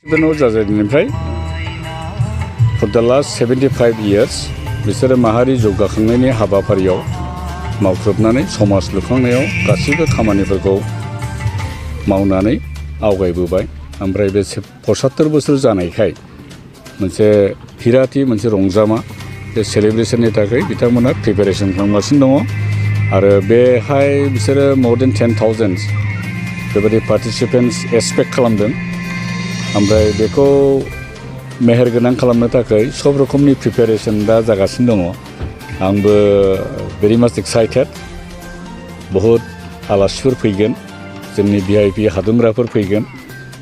जाजेननिफ्राय for the last 75 years बिसोरो माहारि जौगाखांनायनि हाबाफारियाव मावख्रुबनानै समाज लुखांनायाव गासैबो खामानिफोरखौ मावनानै आवगायबोबाय। ओमफ्राय बे 75 बोसोर जानायखाय मोनसे हिराथि मोनसे रंजामा बे सेलिब्रेशननि थाखाय बिथांमोना प्रिपेरेसन खालामगासिनो दङ आरो बेहाय बिसोरो more than 10,000 बेबायदि पार्टिसिपेन्ट्स एक्सपेक्ट खालामदों। ओमफ्राय बेखौ मेहेरगोनां खालामनो थाखाय सब रोखोमनि प्रिपेरेसन दा जागासिनो दङ। आंबो भेरि माच एक्साइटेड। बहुत आलासिफोर फैगोन, जोंनि VIP हादुंग्राफोर फैगोन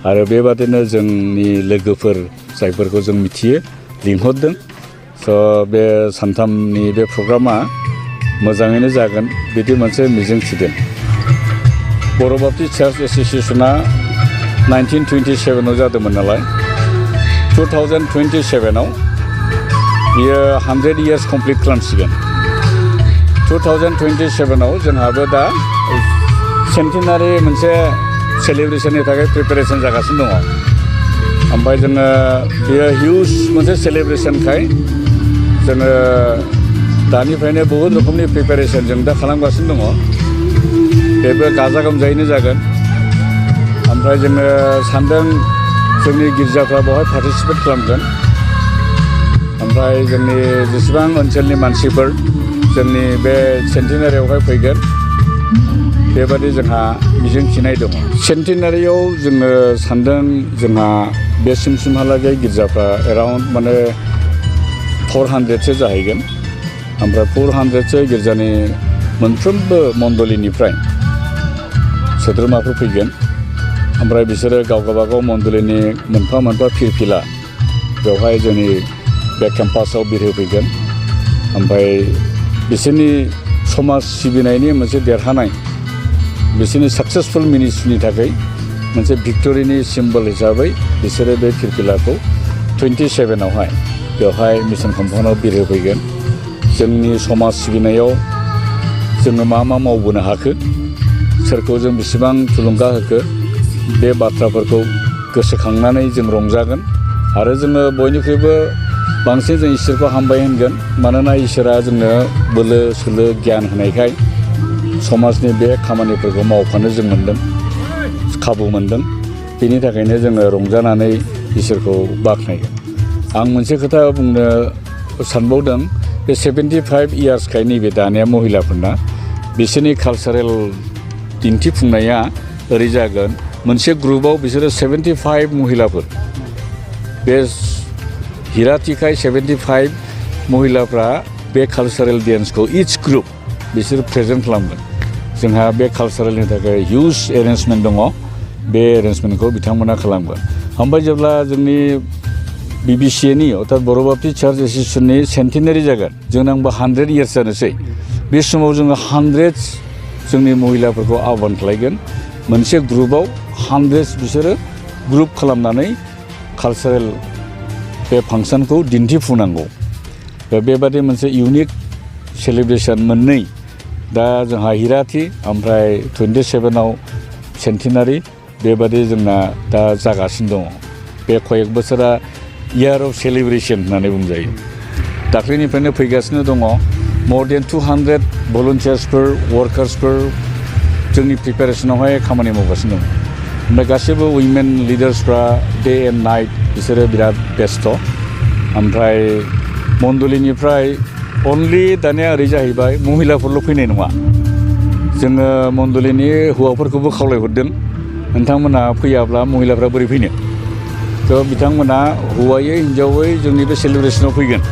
आरो बेबादिनो जोंनि लोगोफोर जायफोरखौ जों मिथियो लिंहरदों। स' बे सानथामनि बे प्रग्रामा मोजाङैनो जागोन बिदि मोनसे मिजिं थिदों। बर' बाप्टिस्ट चार्च एस'सिएशना 1927 जादोंमोन नालाय 2027 बियो 100 years कमप्लिट खालामसिगोन। 2027 जोंहाबो दा सेन्टिनारि मोनसे सेलिब्रेशननि थाखाय प्रिपेरेसन जागासिनो दङ। ओमफ्राय जोङो बेयो हिउज मोनसे सेलिब्रेशनखाय जोङो दानिफ्रायनो बहुत रोखोमनि प्रिपेरेसन जों दा खालामगासिनो दङ। बेबो गाजा गोमजायैनो जागोन। ओमफ्राय जोङो सानदों जोंनि गिर्जाफ्रा बेवहाय पार्टिसिपेट खालामगोन। ओमफ्राय जोंनि जेसेबां ओनसोलनि मानसिफोर जोंनि बे सेन्टिनारियावहाय फैगोन बेबादि जोंहा मिजिं थिनाय दङ। सेन्टिनारियाव जोङो सानदों जोंहा बे सिमहालागै गिर्जाफ्रा एराउन्ड 400सो जाहैगोन। ओमफ्राय 400सो गिर्जानि मोनफ्रोमबो मण्डलिनिफ्राय सोद्रोमाफोर फैगोन। ओमफ्राय बिसोरो गावगाबागाव मण्डलिनि मोनफा मोनफा फिरफिला बेवहाय जोंनि बे केम्पासाव बिरहोफैगोन। ओमफ्राय बिसोरनि समाज सिबिनायनि मोनसे देरहानाय, बिसोरनि साक्सेसफुल मिनिस्ट्रिनि थाखाय मोनसे भिक्ट'रिनि सिम्बल हिसाबै बिसोरो बे फिरफिलाखौ 27आवहाय बेवहाय मिशन कम्पाउन्डआव बिरहोफैगोन। जोंनि समाज सिबिनायाव जोङो मा मा मावबोनो हाखो, सोरखौ जों बेसेबां थुलुंगा होखो, बे बाथ्राफोरखौ गोसोखांनानै जों रंजागोन आरो जोङो बयनिख्रुइबो बांसिन जों इसोरखौ हामबाय होनगोन। मानोना इसोरा जोंनो बोलो सोलो गियान होनायखाय समाजनि बे खामानिफोरखौ मावफानो जों मोन्दों, खाबु मोन्दों। बेनि थाखायनो जोङो रंजानानै इसोरखौ बाख्नायगोन। आं मोनसे खोथा बुंनो सानबावदों। बे 75 इयार्सखाय नैबे दानिया महिलाफोरना बिसोरनि कालसारेल दिन्थिफुंनाया ओरै जागोन। मोनसे ग्रुपाव बिसोरो 75 महिलाफोर, बे हिराथिखाय 75 महिलाफ्रा बे कालसारेल डेन्सखौ इच ग्रुप बिसोर प्रेजेन्ट खालामगोन। जोंहा बे कालसारेलनि थाखाय हिउज एरेन्जमेन्ट दङ। बे एरेन्जमेन्टखौ बिथांमोना खालामगोन। ओमफ्राय जेब्ला जोंनि BBCAनि अर्थात बर' बाप्टिस्ट चार्च एस'सिएशननि सेन्टिनारि जागोन, जोंना 100 इयार्स जानोसै। बे समाव जोङो 100 जोंनि महिलाफोरखौ आह्वान खालामगोन। मोनसे ग्रुपाव 100 बिसोरो ग्रुप खालामनानै कालसारेल बे फांसनखौ दिन्थिफुंनांगौ। बेबादि मोनसे इउनिक सेलिब्रेशन मोननै दा जोंहा हिराथि ओमफ्राय 27आव सेन्टिनारि बेबादि जोंना दा जागासिनो दङ। बे कयेक बोसोरा इयार अफ सेलिब्रेशन होननानै बुंजायो। दाख्लैनिफ्रायनो फैगासिनो दङ। more than 200 भलुन्टियार्सफोर, वार्कार्सफोर जोंनि प्रिपेरेसनावहाय खामानि मावगासिनो दङ। ओमफ्राय गासैबो उइमेन लिडार्सफ्रा डे एन्ड नाइट बिसोरो बिराद बेस्थ'। ओमफ्राय मण्डलिनिफ्राय अनलि दानिया ओरै जाहैबाय महिलाफोरल' फैनाय नङा। जोङो मण्डलिनि हौवाफोरखौबो खावलायहरदों, नोंथांमोना फैयाब्ला महिलाफ्रा बोरै फैनो। थ' बिथांमोना हौवायै हिन्जावै जोंनि बे सेलिब्रेशनाव फैगोन।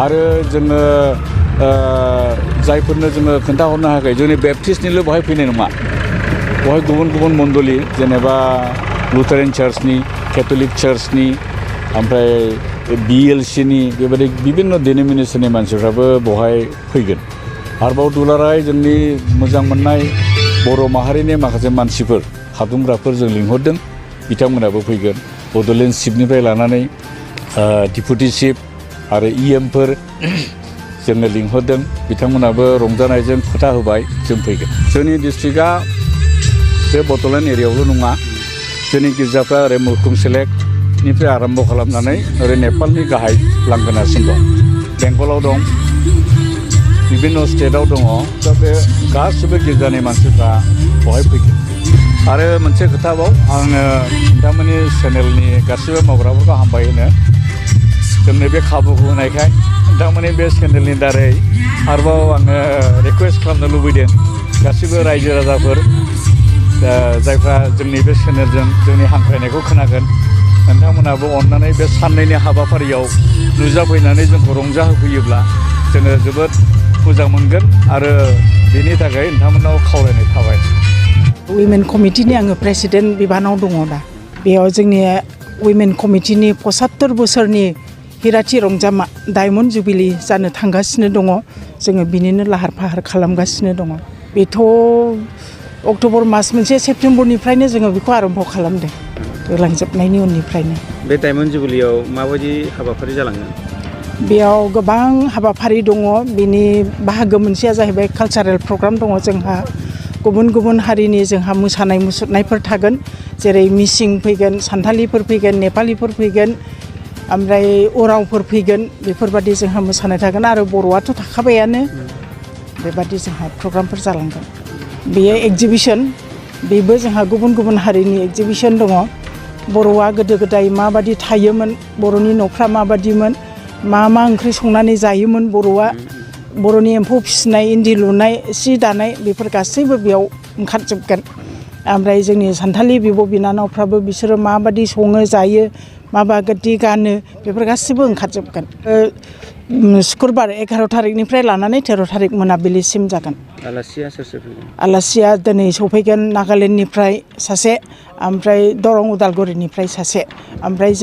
आरो जोङो जायफोरनो जोङो खोन्थाहरनो हायाखै, जोंनि बेप्टिस्टनिल' बेवहाय फैनाय नङा। बेवहाय गुबुन गुबुन मण्डलि जेनेबा लुथारेन चार्चनि, केथ'लिक चार्चनि, ओमफ्राय BLCनि बेबायदि बिभिन्न डिनोमिनेसननि मानसिफ्राबो बेवहाय फैगोन। आरोबाव दुलाराय जोंनि मोजां मोननाय बर' माहारिनि माखासे मानसिफोर, हादुंग्राफोर जों लिंहरदों, बिथांमोनाबो फैगोन। बड'लेण्ड चिफनिफ्राय लानानै डिपुटि चिफ आरो EMफोर जोङो लिंहरदों। बिथांमोनाबो रंजानायजों खोथा होबाय जों फैगोन। जोंनि डिस्ट्रिक्टआ बे बड'लेण्ड एरियायावल' नङा, जोंनि गिर्जाफ्रा ओरै मुरखुं सेलेकनिफ्राय आरम्भ खालामनानै ओरै नेपालनि गाहाय लांगोनासिम दं बेंगलाव दं बिभिन्न स्टेटआव दङ दा बे गासिबो गिर्जानि मानसिफ्रा बेवहाय फैगोन आरो मोनसे खोथाबाव आङो नोंथांमोननि चेनेलनि गासिबो मावग्राफोरखौ हामबाय होनो जोंनो बे खाबुखौ होनायखाय नोंथांमोननि बे चेनेलनि दारै आरोबाव आङो रिकुवेस्ट खालामनो लुबैदों गासिबो रायजो राजाफोर जायफ्रा जोंनि बे चेनेलजों जोंनि हांख्रायनायखौ खोनागोन नोंथांमोनाबो अननानै बे साननैनि हाबाफारियाव नुजाफैनानै जोंखौ रंजाहोफैयोब्ला जोङो जोबोद मोजां मोनगोन आरो बेनि थाखाय नोंथांमोनाव खावलायनाय थाबाय उइमेन कमिटिनि आङो प्रेसिडेन्ट बिबानाव दङ दा बेयाव जोंनि उइमेन कमिटिनि 75 बोसोरनि हिराथि रंजामा डायमन्ड जुबिलि जानो थांगासिनो दङ जोङो बिनिनो लाहार फाहार खालामगासिनो दङ बेथ' अक्ट'बर मास मोनसे सेप्तेम्बरनिफ्रायनो जोङो बेखौ आरम्भ खालामदों होलांजोबनायनि उननिफ्रायनो बे डायमन्ड जुबिलियाव माबायदि हाबाफारि जालांगोन बेयाव गोबां हाबाफारि दङ बिनि बाहागो मोनसेया जाहैबाय कालचारेल प्रग्राम दङ जोंहा गुबुन गुबुन हारिनि जोंहा मोसानाय मुसुरनायफोर थागोन जेरै मिसिं फैगोन सान्थालिफोर फैगोन नेपालिफोर फैगोन ओमफ्राय उरावफोर फैगोन बेफोरबादि जोंहा मोसानाय थागोन आरो बर'आथ' थाखाबायानो बेबादि जोंहा प्रग्रामफोर जालांगोन बेयो एक्जिबिसन बेबो जोंहा गुबुन गुबुन हारिनि एक्जिबिसन दङ बर'आ गोदो गोदाय माबादि थायोमोन बर'नि न'फ्रा माबादिमोन मा ओंख्रि संनानै जायोमोन बर'आ बर'नि एम्फौ फिसिनाय इन्दि लुनाय सि दानाय बेफोर गासैबो बेयाव ओंखारजोबगोन ओमफ्राय जोंनि सान्थालि बिब' बिनानावफ्राबो बिसोरो माबादि सङो जायो माबादि गानो बेफोर गासैबो ओंखारजोबगोन शुक्रबार 11 थारिखनिफ्राय लानानै 13 थारिख मोनाबिलिसिम जागोन आलासिया सोर सोर फैगोन आलासिया दिनै सफैगोन नागालेण्डनिफ्राय सासे ओमफ्राय दरं उदालगुरिनिफ्राय सासे ओमफ्राय